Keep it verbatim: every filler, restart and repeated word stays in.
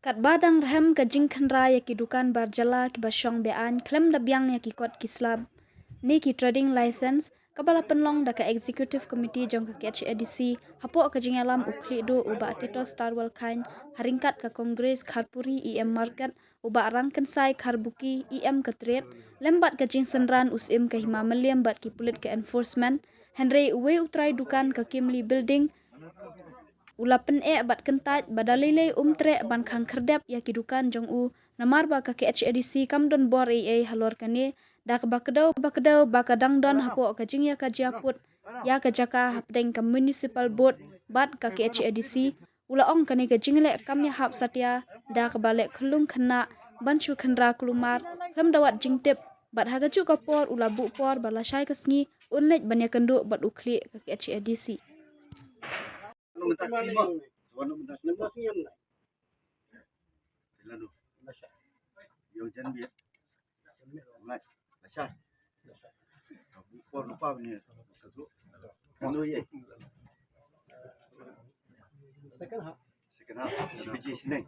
Katba dang rhem ka jingkhynra ïa ki dukan bar jylla kiba shong be-aiñ khlem da biang ïa ki kot ki slap ne ki trading license, kaba la pynlong da ka Executive Committee jong ka K H A D C, hapoh ka jingïalam u khlieh duh u Bah Tito Starwell Chyne, ha ryngkat ka Congress Kharpuri E M Market, u Bah Rangkynsai Kharbuki E M ka Trade, lem bad ka jingsynran u Syiem ka Hima Mylliem bad ki pulit ka enforcement, hynrei uwei u trai dukan ka Kimli Building, u la pyneh bad kyntait ba da lei lei um treh ban khang khyrdep ïa ki dukan jong u, namar ba ka K H A D C kam don bor ei ei halor kane, da kaba kdew ba kdew ba ka dang don hapoh ka jingïakajia put ïa ka jaka hapdeng ka Municipal Board bad ka K H A D C. U la ong kane ka jingleh kam ïahap satia da kaba leh khyllung khynnah ban shu khynra kulmar khlem da wad jingtip, bad ha kajuh ka por u la buh por ba lashai ka sngi un leit ban ïakynduh bad u khlieh ka K H A D C. Second half. Second half. Shi biji shneng.